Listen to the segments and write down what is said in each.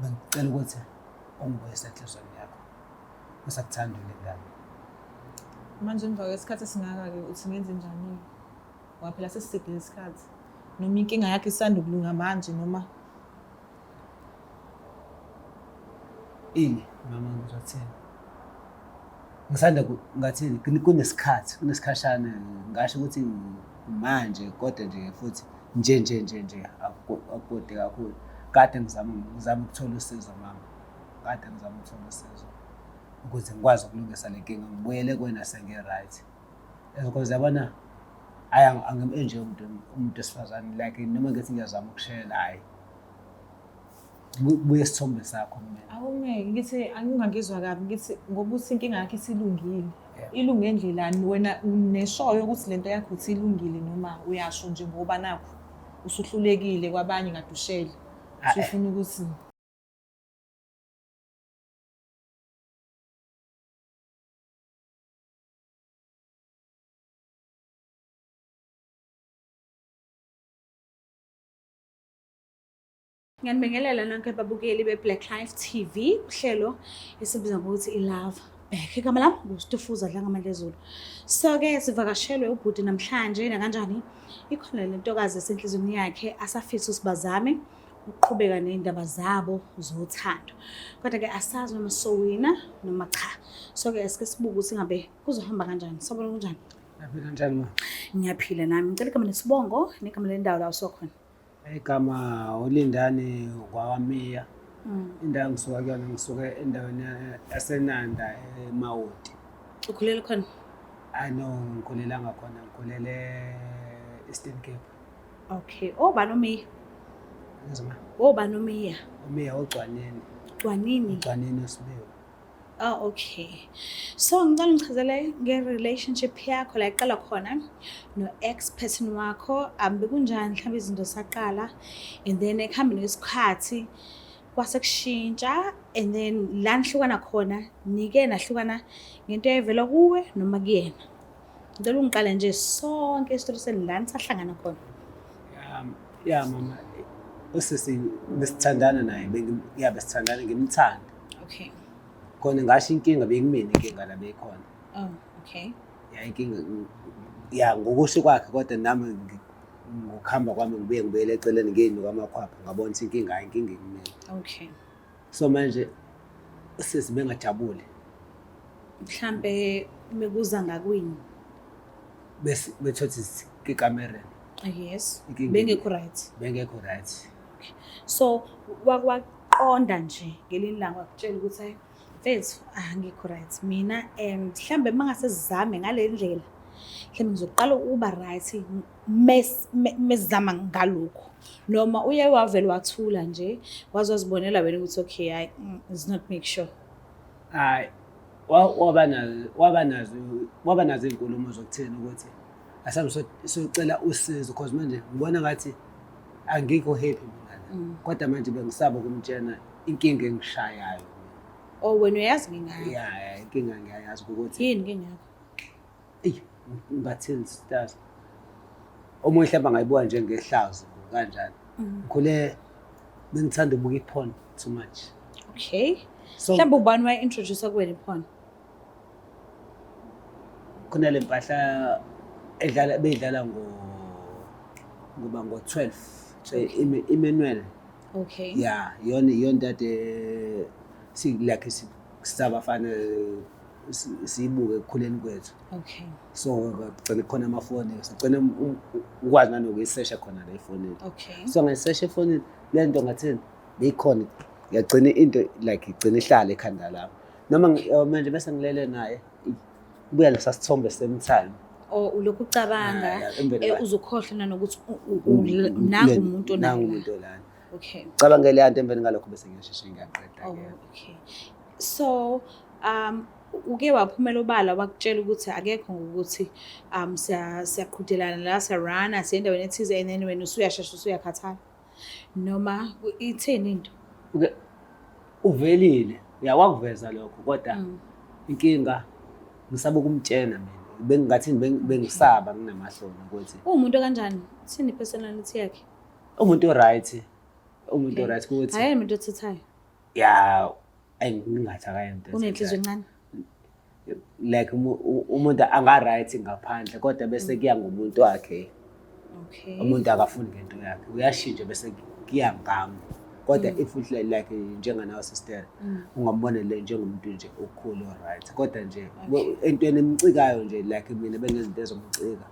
Bengicela ukuthi ungibuyise enhlizweni yakho. Usakuthanda ulingane. Manje emva kwesikhathi esingaka-ke uthi ngenze njani-ke? Ngoba phela sesiside isikhathi. Noma inkinga yakho isanda ukulunga manje noma Ini mama ngizothini? Ngisanda ngathini kunesikhathi kunesikhashana ngasho ukuthi manje kodwa nje futhi nje nje nje nje akukude kakhulu. Kade ngizama ngizama ukuthola usizo mama. Kade ngizama ukuthola usizo ukuze ngikwazi ukulungisa le nkinga ngibuyele kuwena sengi-right. Because yabona hhayi angim-enjoy umuntu umuntu wesifazane like noma ngithi ngiyazama ukushela hhayi kubuye isithombe sakho kumina. Awumeke ngithi angingangizwa kabi ngithi ngoba uthi inkinga yakho isilungile. Ilunge ndlelani wena uneshoyo ukuthi lento yakho uthi ilungile noma uyasho nje ngoba nakho usuhlulekile kwabanye kade ushele. Usufuna ukuthi Ngiyanibingelela nonke babukeli be-Black Life TV, uhlelo esibiza ngokuthi i-Love Back. Igama lami nguStufuza Dlangamandlezulu. So-ke sivakashelwe ubhuti namhlanje nakanjani ikhona le ntokazi esenhliziyweni yakhe asafisa usibazame ukuqhubeka ney'ndaba zabo zothando. Kodwa-ke asazi noma sowina noma cha. So-ke asike sibuke ukuthi ngabe kuzohamba kanjani. Sawubona kunjani? Ngiyaphila njani ma? Ngiyaphila nami. Ngicela igama nesibongo negama lendawo la usuka khona. Igama uLindani kwaKamiya. Indawo engisuka kuyona ngisuke endaweni yaseNanda eMawoti. Ukhulele khona? I no ngikhulelanga khona ngikhulele Eastern Cape. Okay. Obani oMiya? Ngizwa. Obani oMiya? UMiya uGcwanini. Gcwanini. UGcwanini uSibiwe. Oh okay. So ngicela ungichazele nge-relationship yakho la iqala khona no-ex person wakho bekunjani mhlawumbe izinto saqala and then ekuhambeni kwesikhathi kwase kushintsha and then la nihlukana khona nike nahlukana ngento eyayivela kuwe noma kuyena. Ngicela ungiqale nje sonke isitori senu la nisahlangana khona. Ya mama usisi besithandana naye ya besithandana ngimthanda. Okay. Khona ngasho inkinga bekumina inkinga la beyikhona. Oh, okay. Ya inkinga ya ngokusho kwakhe kodwa nami ngokuhamba kwami ngibuye ngibuyele eceleni ngiyinuka amakhwapha ngabona ukuthi inkinga hayi inkinga ikumina. Okay. So manje usisi bengajabuli. Mhlambe mekuza ngakwini. Bese bethothi ekamereni. Yes. Bengekho right. Bengekho right. So wakwaqonda nje ngelinye ilanga wakutshela ukuthi hayi mfethu angikho right mina and mhlambe uma ngase sizame ngale ndlela mhlambe ngizoqala ukuba right mesizama ngalokhu noma uye wavele wathula nje waze wazibonela wena ukuthi okay hayi it's not make sure. Hayi waba nazo waba nazo waba nazo iy'nkulumo zokuthini ukuthi asambe siyocela usizo because manje ngibona ngathi angikho happy mina la kodwa manje bengisaba ukumtshena inkinga engishayayo. Oh wena uyazi ngingayo. Ya ya inkinga ngiyayazi ukuthi Yini inkinga yakho? Eyi ngingathini stars. Omunye mhlawumbe angayibuka njengehlazo kanjani. Ngikhule bengithanda ukubuka i-porn too much. Okay. So Mhlawumbe ubani wayi-introduce kuwena i-porn? Kunale mpahla edlala beyidlala ngo ngoba ngo-12 so Emmanuel. Okay. Ya, iyona iyona kade si like sisabafana siyibuke ekukhuleni kwethu. Okay. So kugcine khona amafoni, sagcina ukwazi nanokuyisesha khona la efonini. Okay. So ngayisesha efonini le nto ngathini beyikhona yagcina into like igcina ihlala ekhanda lami. Noma manje bese ngilele naye kubuya lesa sithombe same time. Or ulokhu ucabanga uzukhohlwa nanokuthi nangu umuntu nangu umuntu olana. Okay. Cabanga leya nto emveni ngalokho bese ngiyasheshe ngiyaqeda ke. Oh, okay. So uke waphumela obala wakutshela ukuthi akekho ngokuthi siyaqhudelana la siyarana siya endaweni ethize and then wena usuyashesha usuyakhathala noma itheni into? Uke uvelile uyawakuveza lokho kodwa inkinga ngisaba ukumtshena mina bengingathi bengisaba nginamahloni ukuthi uwumuntu kanjani ithini personality yakhe? Umuntu right umuntu right ukuthi hayi umuntu othethayo. Ya, ayi ngingathi akayento. Unenhliziyo encane. Like umuntu anga-right ngaphandle kodwa bese kuya ngomuntu wakhe. Okay. Umuntu akafuni ngento yakhe, uyashintsha bese kuya ngami. Kodwa if like njenganawe sister, ungambona le njengomuntu nje okhulu right. Kodwa nje entweni emcikayo nje like mina bengezinto ezomcika.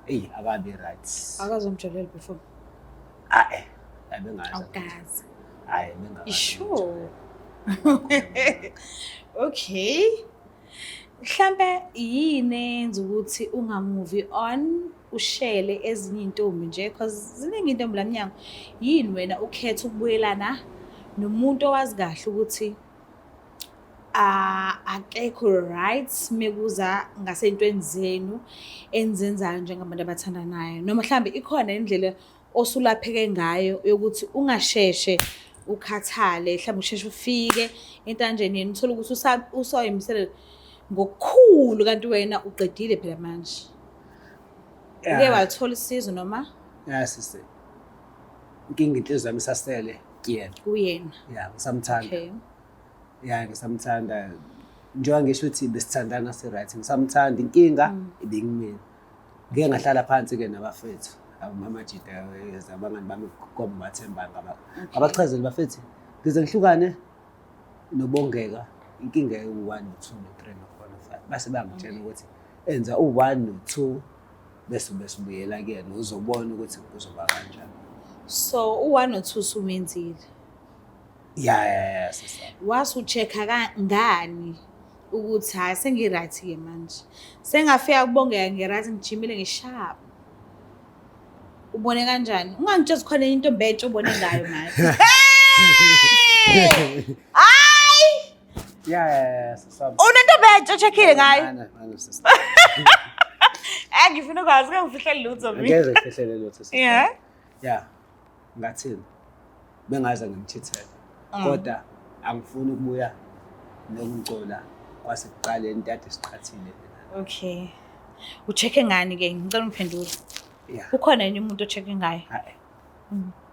Eyi akabi right. Akazomjolela before. Ayi, abengazi. Awukazi. Hayi bengazi. Sure. Okay. Mhlambe yini eyenza ukuthi unga-move on ushele ezinye iy'ntombi nje cause ziningi iy'ntombi la mnyango. Yini wena ukhetha ukubuyelana nomuntu owazi kahle ukuthi akekho right mekuza ngasey'ntweni zenu enizenzayo njengabantu abathandanayo, noma mhlambe ikhona indlela osulapheke ngayo yokuthi ungasheshe ukhathale, mhlawumbe usheshe ufike entanjeni yenu uthole ukuthi usayimisele ngokukhulu kanti wena uqedile phela manje. Uke walithola usizo noma? Ya sisi. Inkinga inhliziyo yami isasele kuyena. Kuyena. Ya, ngisamthanda. Okay. Ya, ngisamthanda. Njengoba ngisho ukuthi besithandana si-right, ngisamthanda. Inkinga ibingimina. Ngike ngahlala phansi-ke nabafethu, amajita abangani bami kombathemba ngabachazela bafethu, ngize ngihlukane noBongeka, inkinga ewu-one no-two no-three no-four no-five. Base bangitshela ukuthi enza u-one no-two bese besibuyela kuyena uzobona ukuthi kuzoba kanjani. So u-one no-two sumenzile? Ya ya ya sisi. Wasucheck-a ngani ukuthi hhayi sengi-right-ke manje, sengafika kubongeka ngi-right ngijimile ngi-sharp. Ubone kanjani? Ungangitshezi khona enye intombi entsha obone ngayo manje. Hayi! Ya ya ya sisi. Unentombi entsha ocheckile ngayo? Mana mana sisi. Eh ngifuna ukwazi ungangifihleli lutho mina. Angeze ngifihlele lutho sisi. Yeah. Ya. Ngathini? Bengaze ngimchithele. Kodwa angifuni ukubuya nokungcola kwasekuqaleni kade siqhathile mina. Okay. Ucheck-e ngani ke? Ngicela ungiphendule. Yeah. Ukhona yini umuntu ocheck-e ngaye? Hayi.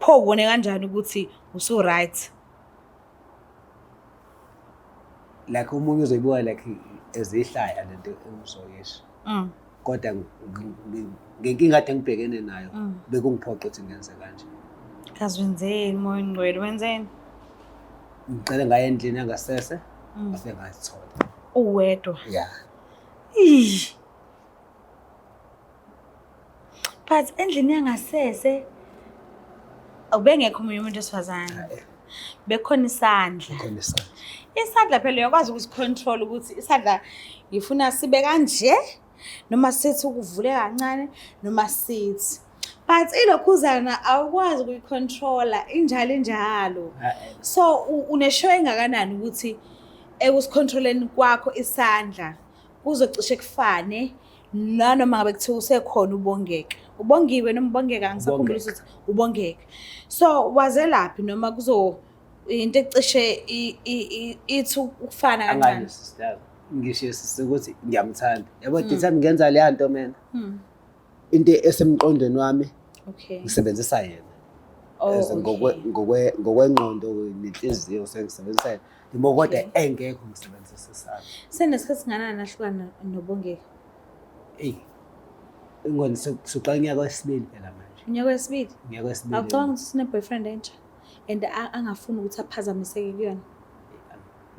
Pho ubone kanjani ukuthi usu right? Like omunye uzoyibuka like ezihlaya lento engizoyisho. Kodwa ngenkinga kade ngibhekene nayo bekungiphoqa ukuthi ngenze kanje. Kazi wenzeni moya ongcwele wenzeni? Ngicela ngaye endlini yangasese ngafike ngazithola. Uwedwa. Yeah. Ih. But endlini yangasese ubengekho omunye umuntu wesifazane. Hayi, Bekhona isandla. khona isandla. Isandla phela uyakwazi ukusicontrol ukuthi isandla ngifuna sibe kanje noma sithi ukuvuleka kancane noma sithi. But ilokhuzana awukwazi ukuyicontrola injalo injalo. Hayi. So uneshow engakanani ukuthi ekusicontroleni kwakho isandla kuzocishe kufane nanoma ngabe kuthiwa usekhona uBongeka. Ubongiwe noma uBongeka angisakhumbuli Ubongeka. ukuthi uBongeka. So wazelaphi noma kuzo into ecishe ithi ukufana kancane. Angani sister. Ngisho sisi ukuthi ngiyamthanda. Yabo the time ngenza le nto mina. Into esemqondweni wami Okay. ngisebenzisa yena. Oh, As okay. ngokwengqondo nenhliziyo sengisebenzisa yena. Ngimo kodwa engekho ngisebenzisa isandla. Senesikhathi singanani nahlukana noBongeka? Eyi. Ingoni suqala unyaka wesibili phela manje. Unyaka wesibili? Unyaka wesibili. Awucabanga ukuthi usune boyfriend entsha and angafuni ukuthi aphazamiseke kuyona?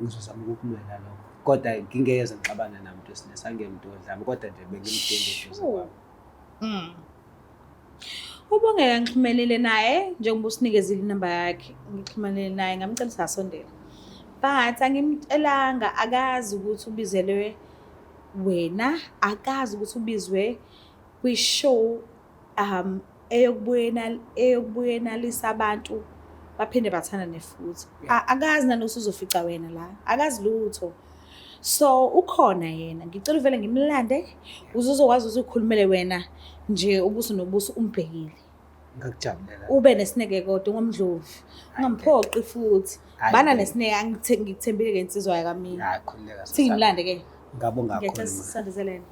Ngizozama ukukumela lokho. Kodwa ngingeke ngixabane namuntu wesilisa angemuntu odlame kodwa nje bengimdinga eduze kwami. Ubongeka ngixhumelile naye njengoba usinikezile inamba yakhe. Ngixhumelile naye ngamcela ukuthi asondele. But angimtshelanga akazi ukuthi ubizelwe wena, akazi ukuthi ubizwe kwi-show eyokubuyenalisa abantu baphinde bathandane futhi. Akazi nanokuthi uzofica wena la, akazi lutho. So ukhona yena, ngicela uvele ngimlande ukuze uzokwazi ukuthi ukhulumele wena nje ubuso nobuso umbhekile. Ngakujabulela. Ube nesineke kodwa ungomdlovu. Ungamphoqi futhi. Hayi, Bana ngeke. nesineke ngikuthembile ke insizwa yakamina. Hayi khululeka. Thi ngimlande ke. Ngabonga Ngiyacela kakhulu. sisondezelene.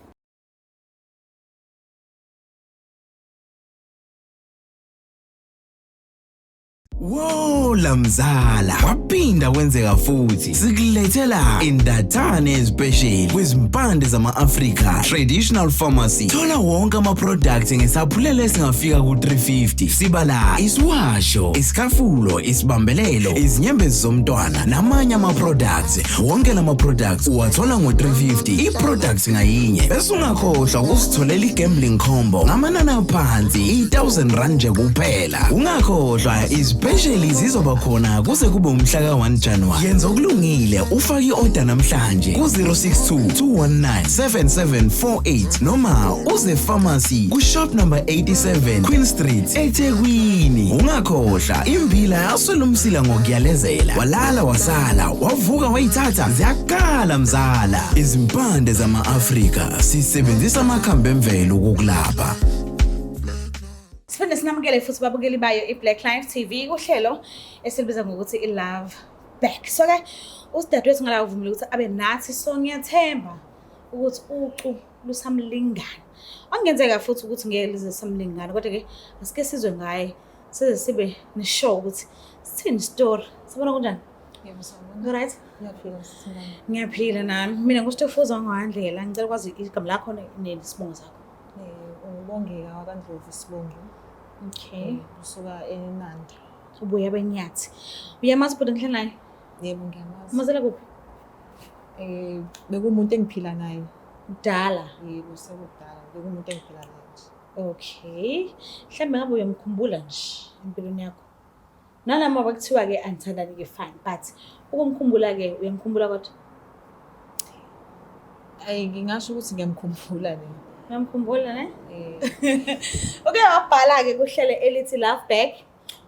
Wola mzala, kwaphinda kwenzeka futhi. Sikulethela indathane special kwizimpande zama-Afrika Traditional Pharmacy. Thola wonke ama-products ngesaphulelo esingafika ku-350. Sibala isiwasho, isikafulo, isibambelelo, izinyembezi zomntwana namanye ama-products. Wonke lama-products uwathola ngo-350 i-products ngayinye. Bese ungakhohlwa ukusitholela i-gambling combo ngamanani aphansi i-1000 rand nje kuphela. Ungakhohlwa izipesheli zizoba khona kuze kube umhla ka-1 January. Yenza okulungile ufake i-order namhlanje ku-062 219 7748 noma uze pharmacy ku-shop number 87 Queen Street eThekwini. Ungakhohlwa imbila yaswela umsila ngokuyalezela. Walala wasala wavuka wayithatha ziyakhala mzala. Izimpande zama-Afrika sisebenzisa amakhambi emvelo ukukulapha. Siphinde sinamukele futhi babukeli bayo i-Black Life TV kuhlelo esilibiza ngokuthi i-Love Back. So ke usidadewethu ngala uvumile ukuthi abe nathi, so ngiyathemba ukuthi ucu lusamlingana. Okungenzeka futhi ukuthi ngeke lize lisamlingana, kodwa ke asike sizwe ngaye size sibe ne-sure ukuthi sithini story. Sibona kunjani? Yebo, sawubona. Right? Ngiyaphila sisingane. Ngiyaphila nami. Mina nguStofuza wangaNdlela. Ngicela ukwazi igama lakho nesibongo sakho. Ungubongeka wakaNdlovu Sibongi. Okay. Usuka eNanda. Ubuya benyathi. Uyamazi ubhuti engihlala naye? Yebo, ngiyamazi. Umazela kuphi? Bekuwumuntu engiphila naye. Kudala. Yebo, sekudala. Bekuwumuntu engiphila naye nje. Okay. Mhlawumbe ngabe uyamkhumbula nje empilweni yakho. Nanoma bekuthiwa ke anithandani ke fine, but ukumkhumbula ke uyamkhumbula kodwa? Ayi, ngingasho ukuthi ngiyamkhumbula ne. Uyamkhumbula ne? Eh, Uke wabhala ke kuhlelo elithi Love Back.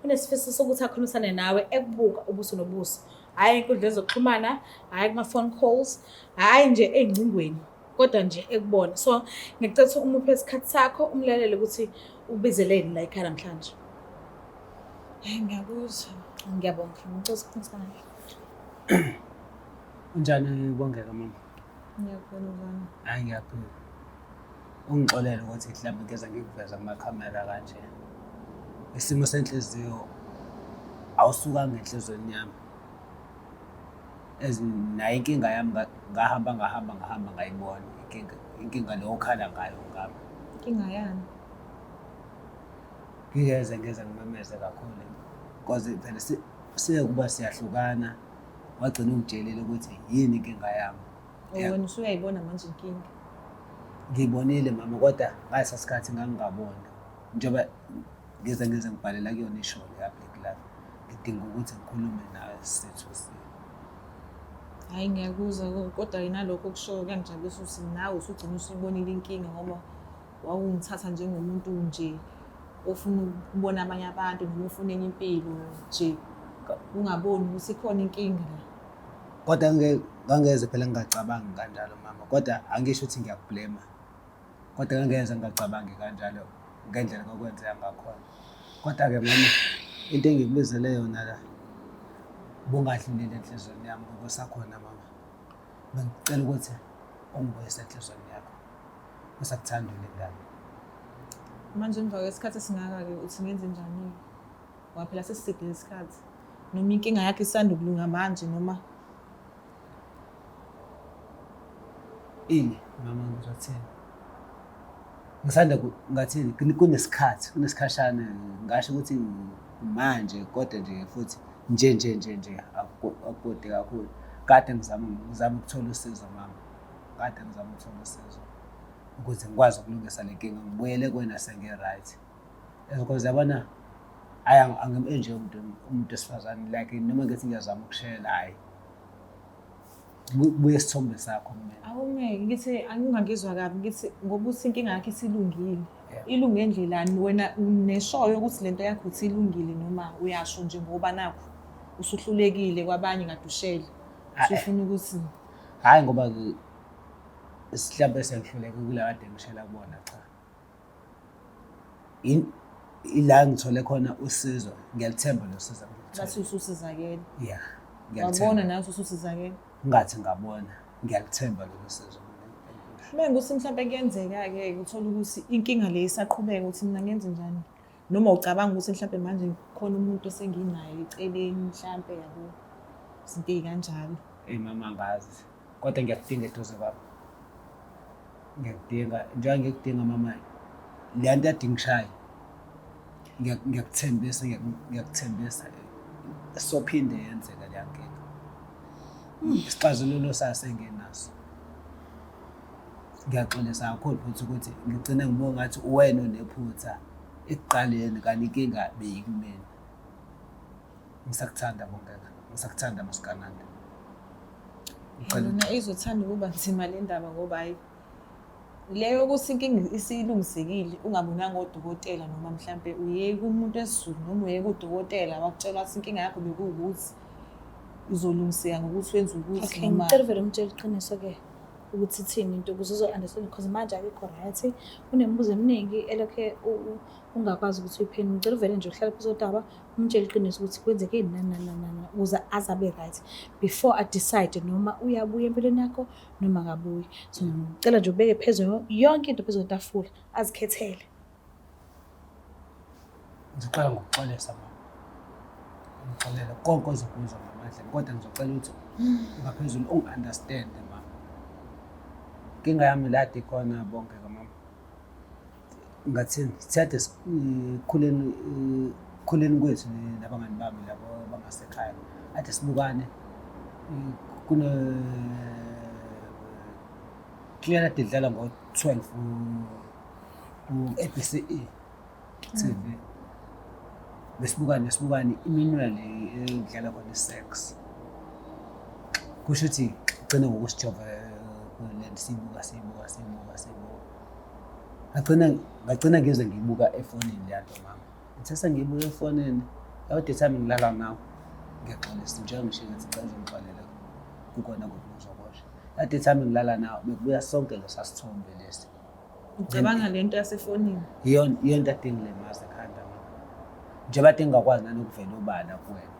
Unesifiso sokuthi akhulumisane nawe ekubuka ubuso nobuso. Hhayi ey'nkundleni zokuxhumana, hhayi kuma-phone calls, hhayi nje ey'ngcingweni, kodwa nje ekubona. So ngicela ukuthi umuphe isikhathi sakho umlalele ukuthi ubizeleni la ekhaya namhlanje. Ngiyakuzwa. Ngiyabonga. Ngicela ukukhulumisana nawe. Unjani Bongeka mama? Ngiyakhona, njani? Hayi, ngiyaphila. Ungixolele ukuthi mhlawumbe ngeze ngikuveza kumakhamera kanje. Isimo senhliziyo awusukanga enhliziyweni yami. As nayo inkinga yami ngahamba ngahamba ngahamba ngayibona inkinga lo okhala ngayo ngami. Inkinga yani? Ngingeze ngeze ngimemeze kakhulu. Because phela siyekuba siyahlukana, wagcina ungitshelile ukuthi yini inkinga yami. Oh, wena usuyayibona manje inkinga. Ngiyibonile mama, kodwa ngalesa sikhathi ngangingaboni. Njengoba ngize ngibhalela kuyona ishow le ya-Black Life, ngidinga ukuthi ngikhulume nawe sithu si. Hhayi, ngiyakuzwa, kodwa nalokho okushoyo kuyangijabulisa ukuthi nawe usugcina usuyibonile inkinga, ngoba wawungithatha njengomuntu nje ofuna ukubona abanye abantu noma ufuna enye impilo nje, ungaboni ukuthi ikhona inkinga la. Kodwa ngangeze phela ngingacabangi kanjalo mama, kodwa angisho ukuthi ngiyakublema. Kodwa ngangeze ngingacabangi kanjalo ngendlela kwakwenzeka ngakhona. Kodwa-ke mama, into engikubizele yona la, ubungadlulile enhliziyweni yami ngokusakhona mama. Bengicela ukuthi ungibuyise enhliziyweni yakho. Usakuthanda ulingane. Manje emva kwesikhathi esingaka-ke uthi ngenze njani-ke? Ngoba phela sesiside isikhathi. Noma inkinga yakho isanda ukulunga manje noma Ini mama, ngizothini? Ngisanda ngathini kunesikhathi, kunesikhashana, ngasho ukuthi manje kodwa nje futhi nje nje nje nje akukude kakhulu. Kade ngizama ukuthola usizo mama. Kade ngizama ukuthola usizo ukuze ngikwazi ukulungisa le nkinga, ngibuyele kuwena sengi-right. Because yabona, hhayi, angim-enjoy umuntu wesifazane, like noma ngithi ngiyazama ukushela, hhayi. Kubuye isithombe sakho kumina. Awumeke, ngithi angingangizwa kabi, ngithi ngoba uthi inkinga yakho isilungile. Ilunge ndlelani? Wena uneshoyo ukuthi lento yakho uthi ilungile noma uyasho nje ngoba nakho usuhlulekile kwabanye kade ushele. Usufuna ukuthi Hhayi, ngoba mhlawumbe sengihluleke kula kade ngishela kubona, cha. Ila ngithole khona usizo, ngiyalithemba lo sizo engilutholile. Bathi ususizakele. Yeah, Wabona ngiyalithemba. nawe ukuthi ususizakele. Ngathi ngabona, ngiyalithemba lolo sizo. Uma ukuthi mhlawumbe kuyenzeka-ke uthola ukuthi inkinga le isaqhubeka, ukuthi mina ngenze njani? Noma ucabanga ukuthi mhlampe manje khona umuntu osenginaye eceleni mhlampe yabo, izinto ey'kanjalo. Eyi mama angazi, kodwa ngiyakudinga eduze kwami. Ngiyakudinga, njengoba ngikudinga mama, le nto ade ingishaye, ngiyakuthembisa, ngiyakuthembisa, sophinde yenzeka leya nkinga. Isixazululo sayo senginaso. Ngiyaxolisa kakhulu futhi ukuthi ngigcine ngibuka ngathi uwena onephutha ekuqaleni kanti inkinga beyikumina. Ngisakuthanda Bongeka, ngisakuthanda Masikananda. Ngicela Yona izothanda ukuba nzima le ndaba ngoba hhayi leyo ukuthi inkinga isilungisekile ungabonanga odokotela noma mhlampe uye kumuntu wesiZulu noma uye kudokotela wakutshela ukuthi inkinga yakho bekuwukuthi izolungiseka ngokuthi wenze ukuthi Okay, noma ngicela uvele umtshele iqiniso-ke ukuthi ithini into ukuze uzo-understand because manje akekho right, unemibuzo eminingi elokhe ungakwazi ukuthi uyiphendule. Ngicela uvele nje uhlale phezu kodaba umtshele iqiniso ukuthi kwenzekeni nani nani nani nani ukuze aze abe right before a-decide noma uyabuya empilweni yakho noma akabuyi. So ngicela nje ubeke phezu yonke into phezu kwetafula azikhethele. Ngizoqala ngokuxolisa mama. Ngixolele konke ozokuzwa mama kodwa ngizocela ukuthi ngaphezulu ungi-understand mama. Inkinga yami la ade ikhona bonke mama. Ngathini sithathe khuleni khuleni kwethu nabangani bami labo bangasekhaya. Ade sibukane kune clear ade idlala ngo-12 ku-A_B_C_E T_V. Besibukane sibukane iminwe le edlala khona i-sex. Kusho ukuthi gcine ngokusijova le nto siyibuka siyibuka siyibuka siyibuka. Ngagcina ngagcina ngize ngiyibuka efonini leya nto mama. Ngithe sengiyibuka efonini, yabo the time ngilala nawe, ngiyaxolisa njengoba ngisho ngathi ngicela uzongixolela kukona kuphi ngizokosha. That the time ngilala nawe bekubuya sonke lesa sithombe lesi. Ucabanga le nto yasefonini? Iyona iyona into ade ngilimaza ekhanda mama. Njengoba ade ngingakwazi nanokuvela obala kuwena.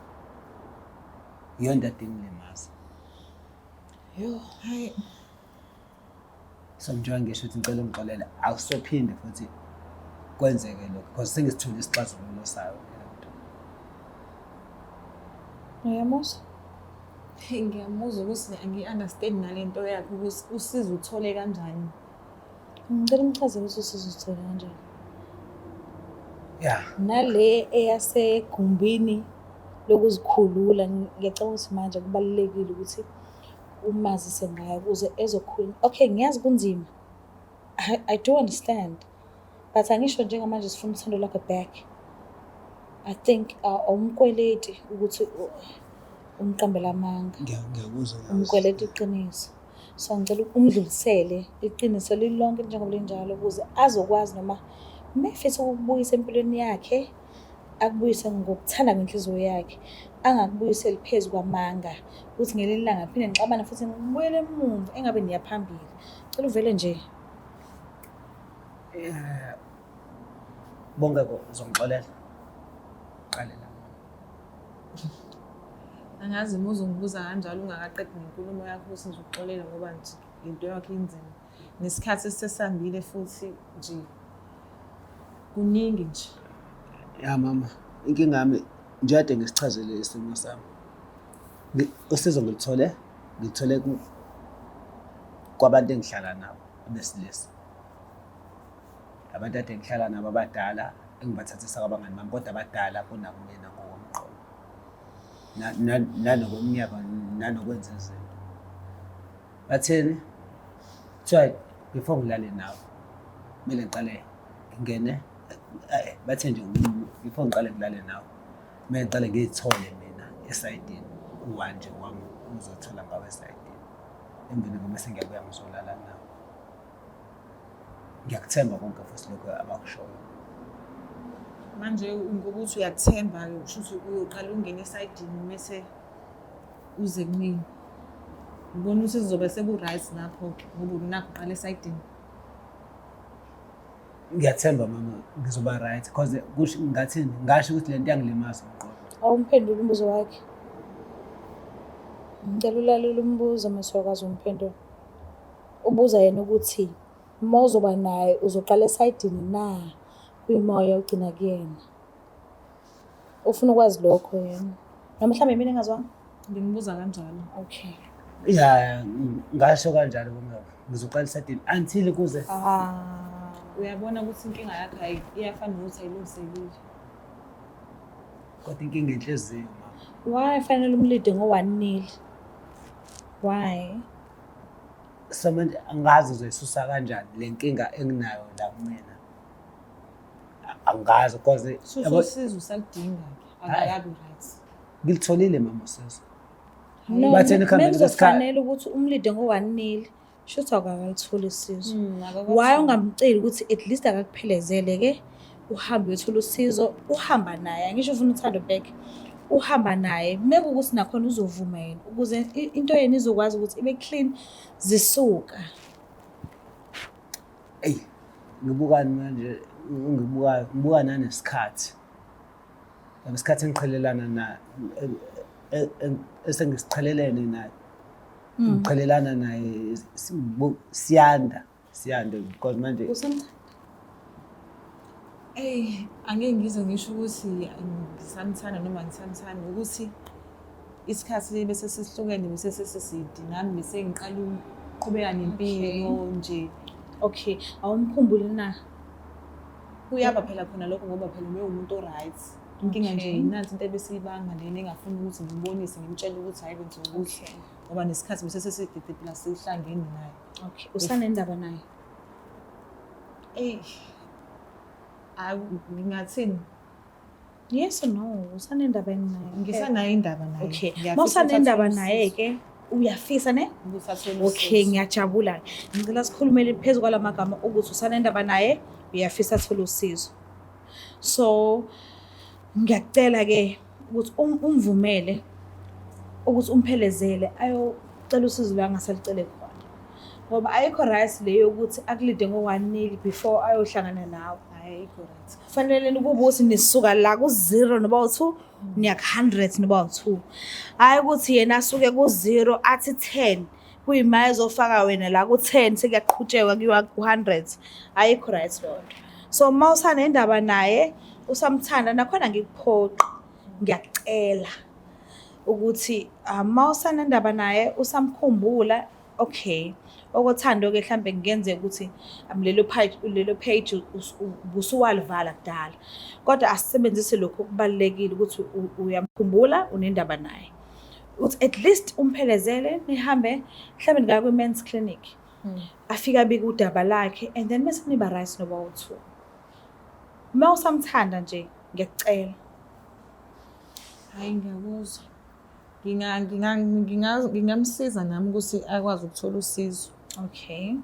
Iyona into ade ngilimaza. Yo, hayi. So njengoba ngisho ukuthi ngicela ungixolele akusophinde futhi kwenzeke lokho because sengisithole isixazululo sayo leyo nto. Uyamuzwa? Hey, ngiyamuzwa ukuthi angiyi-understand nale nto yakhe ukuthi usizo uthole kanjani. Ngicela umchazele ukuthi usizo uthole kanjani. Yeah. Nale eyasegumbini lokuzikhulula ngiyacabanga ukuthi manje kubalulekile ukuthi umazise ngayo ukuze ezokhuluma. Okay, ngiyazi kunzima. I do understand. But angisho njengamanje sifuna uthando lwakho back. I think awumkweleti ukuthi umqambele amanga. Ngiyakuzwa. Umkweleti iqiniso. So ngicela umdlulisele iqiniso lilonke njengoba linjalo ukuze azokwazi noma uma efisa ukukubuyisa empilweni yakhe akubuyise ngokuthanda kwenhliziyo yakhe, angakubuyiseli phezu kwamanga ukuthi ngelinye ilanga niphinde nixabane futhi nibuyele emumva engabe niya phambili. Cela uvele nje. Eh, Bongeko uzongixolela. Qale la. Angazi uma uzongibuza kanjalo ungakaqedi nenkulumo yakho ukuthi ngizokuxolela ngoba nje lento yakho inzima. Nesikhathi sesihambile futhi nje kuningi nje. Ya mama, inkinga yami nje kade ngisichazele isimo sami. Usizo ngilithole, ngilithole kwabantu engihlala nabo abesilisa. Abantu ade ngihlala nabo abadala engibathathisa kwabangani bami kodwa abadala kunakumina ngokomqondo. Nanokweminyaka nanokwenza izinto. Batheni? Kuthiwa before ngilale nawe kumele ngiqale ngingene bathe nje before ngiqale ngilale nawe kumele ngiqale ngiy'thole mina esayidini u-one nje wami ngizothola ngawe esayidini emveni kokuba sengiyabuya ngizolala nawe. Ngiyakuthemba konke futhi lokho abakushoyo. Manje ngoba uthi uyakuthemba-ke kusho ukuthi uyoqala ungene esayidini mese uze kumina. Ngibona ukuthi kuzobe seku-right lapho-ke ngoba nakho uqala esayidini. Ngiyathemba mama ngizoba right because kusho ngathini ngasho ukuthi lento iyangilimaza umqondo. Awumphenduli umbuzo wakhe. Ngicela ulalele umbuzo mase uyakwazi umphendula. Ubuza yena ukuthi uma uzoba naye uzoqala esayidini na? Kuyima uyawugcina kuyena. Ufuna ukwazi lokho yena. Noma mhlawumbe mina engazwanga? Ngimbuza kanjalo. Okay. Ya, ngasho kanjalo kumama. Ngizoqala isadini until kuze Ah, uyabona ukuthi inkinga yakhe iyafana nokuthi ayilungisekile. Kodwa inkinga enhliziyo mama. Why fanele umlide ngo-1 nil? Why? So manje angazi uzoyisusa kanjani le nkinga enginayo la kumina. Angazi because Susa usizo usaludinga-ke, akakabi right. Ngilitholile mama usizo. No, Bathe ekuhambeni kwesikhathi- bekuzofanele ukuthi umlide ngo-1 nil. Shuthi awukakalitholi usizo. Akakatholi. Why ungamceli ukuthi at least akakuphelezele ke, uhambe uyothola usizo, uhamba naye. Angisho ufuna uthando back. Uhamba naye. Mekuwukuthi nakhona uzovuma yena ukuze into yena izokwazi ukuthi ibe clean zisuka. Eyi, ngibukani manje, ngibuka ngibuka nanesikhathi. Yabo isikhathi engiqhelelana na esengisiqhelelene naye. Ngiqhelelana naye siyanda, siyanda because manje Usamthanda? Eyi, angeke ngize ngisho ukuthi ngisamthanda noma ngisamthandi, ukuthi isikhathi bese sesihlukene bese sesiside, nami bese ngiqala ukuqhubeka nempilo nje. Okay, awumkhumbuli na? Kuyaba phela khona lokho ngoba phela ube umuntu o-right. Inkinga nje nansi into ebesiyibanga lena engafuni ukuthi ngimbonise, ngimtshele ukuthi hhayi kwenziwa ukuthi. Ngoba nesikhathi bese seside phela sihlangene naye. Okay, usanendaba naye? Eyi, hayi ngingathini? Yes or no? Usanendaba yini naye? Ngisanayo indaba naye. Okay. Ngiyafisa Uma usanendaba ukuthi athole naye usizo. ke uyafisa ne? Ukuthi athole Okay, usizo. ngiyajabula. Ngicela sikhulumele phezu kwalamagama ukuthi usanendaba naye, uyafisa athole usizo. So ngiyakucela ke ukuthi umvumele ukuthi umphelezele ayocela usizo la angasalicele khona. Ngoba ayikho right le yokuthi akulinde ngo-1 nil before ayohlangana nawe. Hhayi, ayikho right. Kufanele kube ukuthi nisuka la ku-0 noba u-2 niya ku-100 noba u-2. Hhayi ukuthi yena asuke ku-0 athi 10 kuyima ezofaka wena la ku-10 sekuyaqhutshekwa kuyiwa ku-100. Ayikho right leyo nto. So uma usanendaba naye usamthanda nakhona ngikuphoqi, ngiyakucela ukuthi uma usanendaba naye usamkhumbula, okay. Okothando-ke mhlambe kungenzeka ukuthi lelo page, lelo page ubusuwalivala kudala. Kodwa asisebenzise lokhu okubalulekile ukuthi uyamkhumbula, unendaba naye. Ukuthi at least umphelezele nihambe mhlambe ningaya kwi-men's clinic. Afike abike udaba lakhe and then bese niba right noba u-2. Uma usamthanda nje ngiyakucela. Hhayi ngiyakuzwa. Ngingamsiza nami ukuthi akwazi ukuthola usizo. Okay.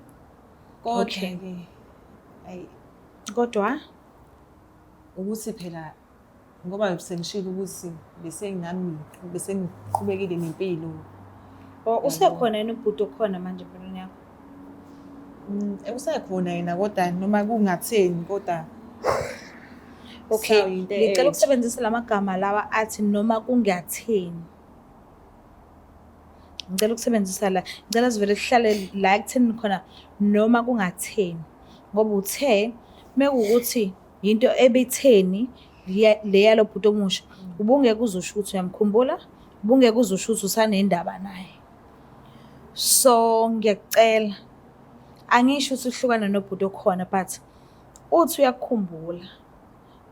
Kodwa Okay. ke ayi Kodwa ukuthi phela ngoba sengishilo ukuthi bese nami bese ngiqhubekile nempilo. Oh, usekhona yini ubhuti okhona manje empilweni yakho? Usekhona yena kodwa noma kungatheni kodwa Okay, Sawuyinto ngicela entsha. ukusebenzisa lamagama lawa athi noma kungatheni. Ngicela ukusebenzisa la, ngicela sivele sihlale la ekutheni khona noma kungatheni. Ngoba uthe mekuwukuthi into ebitheni le yalo bhuti omusha, ubungeke uzosho ukuthi uyamkhumbula, ubungeke uzosho ukuthi usanendaba naye. So ngiyakucela, angisho ukuthi uhlukane nobhuti okhona but uthi uyakukhumbula,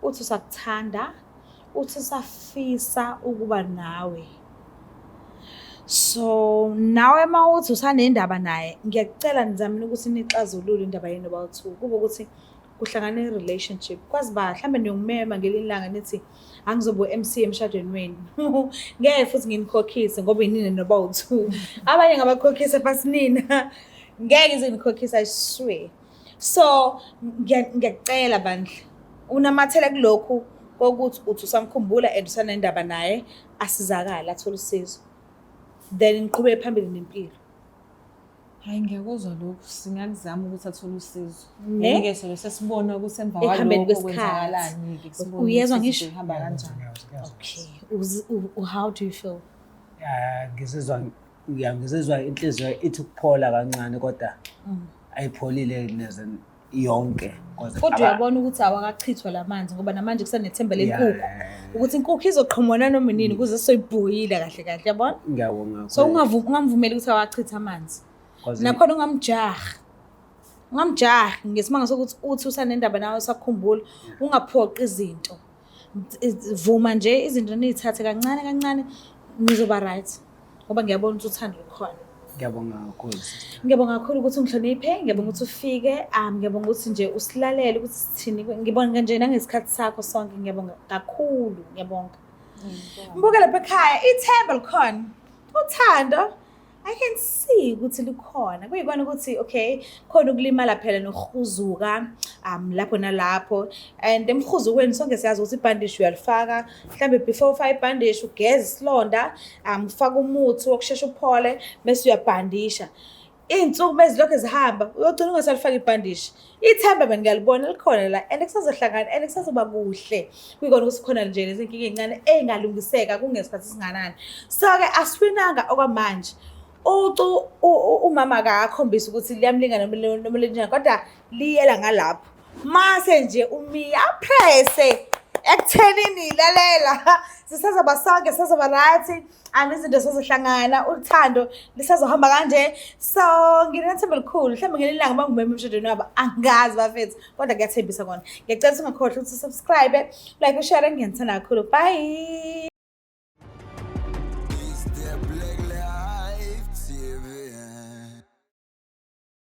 uthi usakuthanda, uthi usafisa ukuba nawe. So nawe uma uthi usanendaba naye, ngiyakucela nizamile ukuthi nixazulule indaba yenu noba-two. Kube ukuthi kuhlangane i-relationship. Kwazi ba mhlambe niyongimema ngelinye ilanga nithi angizobe u-MC emshadweni wenu. Ngeke futhi nginikhokhise ngoba inina noba u-two. Abanye ngabakhokhisa but nina ngeke ngize nginikhokhise, I swear. So ngiyakucela bandla, unamathele kulokhu kokuthi uthi usamkhumbula and usanendaba naye, asizakale athole usizo. Then niqhubeke phambili nempilo. Hayi ngiyakuzwa lokhu, singakuzama ukuthi athole usizo. Ne? Then-ke sobe sesibona ukuthi emva Ekuhambeni kwalokho kwesikhathi. kwenzakalani-ke, sibone Uyezwa ukuthi ngisho? izinto zihamba kanjani. Okay. How do you feel? Ya, ngizizwa inhliziyo ithi ukuphola kancane kodwa ayipholile neze. Yonke. 'Cause Kodwa uyabona ukuthi awakachithwa la manzi ngoba namanje kusanethemba lenkukhu ukuthi inkukhu izoqhamuka nanoma inini ukuze sizoyibhoyila kahle kahle, yabona? Ngiyabonga. So ungamvumeli ukuthi awachithe amanzi. Nakhona ungamjahi. Ungamjahi ngesimanga sokuthi uthi usanendaba nawe usakhumbula, ungaphoqi izinto. Vuma nje izinto niyithathe kancane kancane nizoba right. Ngoba ngiyabona ukuthi uthando lukhona. Ngiyabonga kakhulu, sister. Ngiyabonga kakhulu ukuthi ungihloniphe, ngiyabonga ukuthi ufike, ngiyabonga ukuthi nje usilalele ukuthi sithini. Ngibonga nje nangesikhathi sakho sonke, ngiyabonga kakhulu, ngiyabonga. Mbuke lapha ekhaya, ithemba likhona. Uthando I can see ukuthi likhona. Kuyikona ukuthi okay, khona ukulimala phela nokuhuzuka lapho nalapho. And emhuzukweni sonke siyazi ukuthi ibhandishi uyalifaka. Mhlambe before ufake ibhandishi ugeze isilonda, ufake umuthi wokushesha uphole bese uyabhandisha. Iy'nsuku bezilokhu zihamba uyogcina ungasalifaki ibhandishi. Ithemba mina ngiyalibona likhona la and kusazohlangana and kusazoba kuhle. Kuyikona ukuthi khona nje lezi nkinga ey'ncane ey'ngalungiseka kungesikhathi esinganani. So-ke asiwinanga okwamanje. Ucu umama akakhombisi ukuthi liyamlingana noma linjani kodwa liyela ngalapho. Mase nje uMiya apresse ekuthenini lalela sisazoba sonke sisazoba right and izinto sizohlangana uthando lisazohamba kanje. So nginethemba elikhulu mhlawumbe ngelinye ilanga bangumema emshadweni wabo, angazi bafethu, kodwa kuyathembisa kona. Ngiyacela ukuthi ungakhohlwa ukuthi usubscribe, like, ushare. Ngiyanithanda kakhulu, bye.